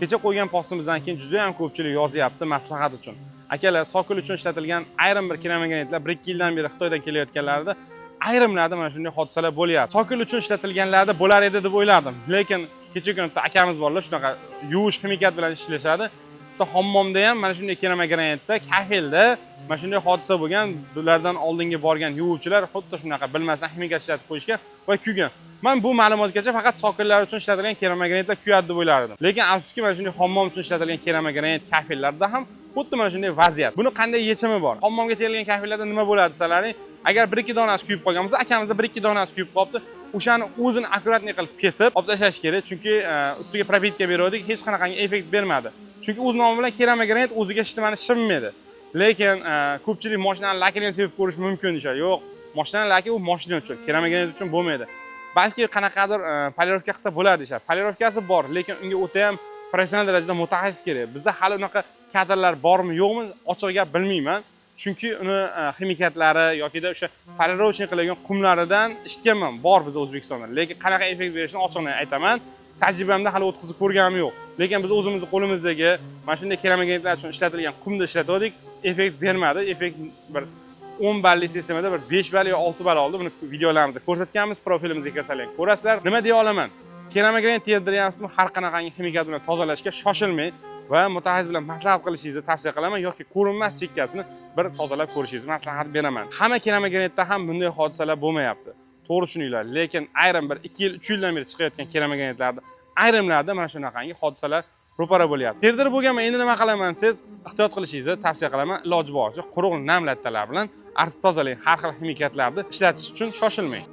Kecha qo'ygan postimizdan keyin juda ham ko'pchilik yozyapti maslahat uchun. Akalar, sokol uchun ishlatilgan ayrim bir keramogranitlar 1-2 yildan beri Xitoydan kelayotganlarida ayrimlarda mana shunday hodisalar bo'lyapti. Sokol uchun ishlatilganlarda bo'lar edi deb o'ylardim. Lekin kecha kuni bitta akamiz borlar, shunaqa yuvish ximikat bilan ishlashadi. Bitta hammomda ham mana shunday keramogranitda, kafelda mana shunday hodisa bo'lgan. Bulardan oldingi borgan yuvuvchilar xuddi shunaqa bilmasdan ximikat ishlatib qo'yishgan va kuygan. Man bu ma'lumotgacha faqat sokinlar uchun ishlatilgan keramogranitlar kuyadi deb o'ylardim. Lekin afsuski, mana shunday hammom uchun ishlatilgan keramogranit kafellarda ham xuddi mana shunday vaziyat. Buni qanday yechimi bor? Hammomga terilgan kafellarda nima bo'ladi desalaring, agar 1-2 donasi kuyib qolgan bo'lsa, akamizda 1-2 donasi kuyib qolibdi. O'shani o'zini аккуратный qilib kesib olib tashlash kerak, chunki ustiga пропитка bergandik, hech qanaqangi effekt bermadi. Chunki o'z nomi bilan keramogranit o'ziga hech nimani shimmaydi. Lekin ko'pchilik mashinani lakini ham sevib ko'rish mumkin deyishadi. Yo'q, mashinani laki u mashina uchun, keramogranit uchun bo'lmaydi. Balki qanaqadir polirovka qilsa bo'ladi deyishadi. Polirovkasi bor, lekin unga o'ta ham professional darajada mutaxassis kerak. Bizda hali unaqa kadrlar bormi, yo'qmi, ochiq gap bilmayman. Chunki uni ximikatlari yokida o'sha полировочный qiladigan qumlaridan eshitganman, bor bizda O'zbekistonda. Lekin qanaqa effekt berishini ochiqni aytaman, tajribamda hali o'tkazib ko'rganim yo'q. Lekin biz o'zimizni qo'limizdagi mana shunday keramogranitlar uchun ishlatilgan qumni ishlatgandik, effekt bermadi. Effekt bir 10 ballik sistemada bir 5 ball yo 6 ball oldi. Buni videolarimizda ko'rsatganmiz, profilimizga kirsalar ko'rasizlar. Nima deya olaman? Keramogranit terdiryapsizmi, har qanaqangi ximikat bilan tozalashga shoshilmang va mutaxassis bilan maslahat qilishingizni tavsiya qilaman yoki ko'rinmas chekkasini bir tozalab ko'rishingizni maslahat beraman. Hamma keramogranitda ham bunday hodisalar bo'lmayapti. To'g'ri tushuninglar, lekin ayrim bir 2 yil, 3 yildan beri chiqayotgan keramogranitlarda ayrimlarda mana shunaqangi hodisalar ro'para bo'lyapti. Terdirib bo'lganman, endi nima qilaman desangiz, ehtiyot qilishingizni tavsiya qilaman. Iloji boricha quruq nam lattalar bilan artib tozalang. Har xil ximikatlarni ishlatish uchun shoshilmang.